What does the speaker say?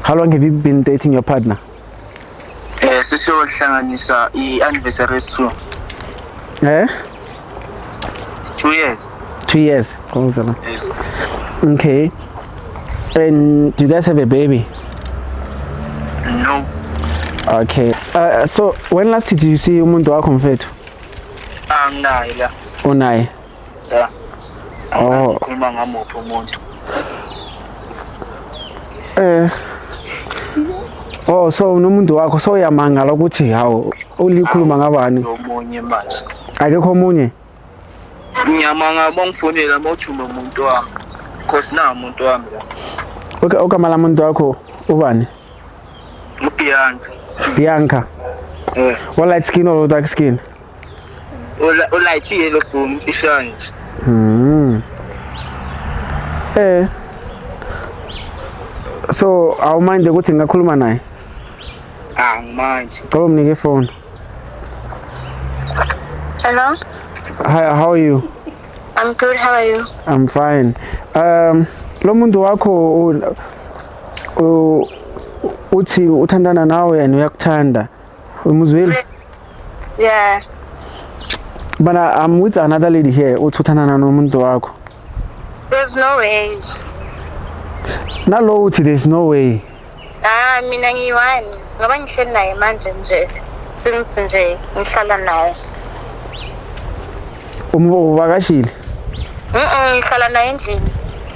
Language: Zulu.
How long have you been dating your partner? Sesiyohlanganisa i-anniversary yesi-two. Eh? 2 years. 2 years. Qhubeka. Yes. Okay. And do you guys have a baby? No. Okay. So when last did you see umuntu wakho, mfethu? Anginaye la. Unaye? Ya. Oh. Angazi ngamuphi umuntu. Oh, so unomuntu wakho, so uyamangala ukuthi hawu, ulikhuluma ngabani? Omunye manje. Akekho omunye? Ngiyamanga bongifonela mawuthi unomuntu wami. Cause na umuntu wami la. Okay, ogama lamuntu wakho ubani? UBianca. Bianca. Eh. What, light skin or dark skin? Ulight yellow bone, mfishane nje. So awumind ukuthi ngingakhuluma naye? Ah, manje. Cela umnike ifone. Hello? Hi, how are you? I'm good. How are you? I'm fine. Lo muntu wakho uthi uthandana nawe and uyakuthanda. Umuzwile? Yeah. But I'm with another lady here uthi uthandana nomuntu wakho. There's no way. Nalo uthi there's no way. Ah, mina ngiyi-one. Ngoba ngihleli naye manje nje. Since nje ngihlala naye. Uvakashile? Ngihlala naye endlini.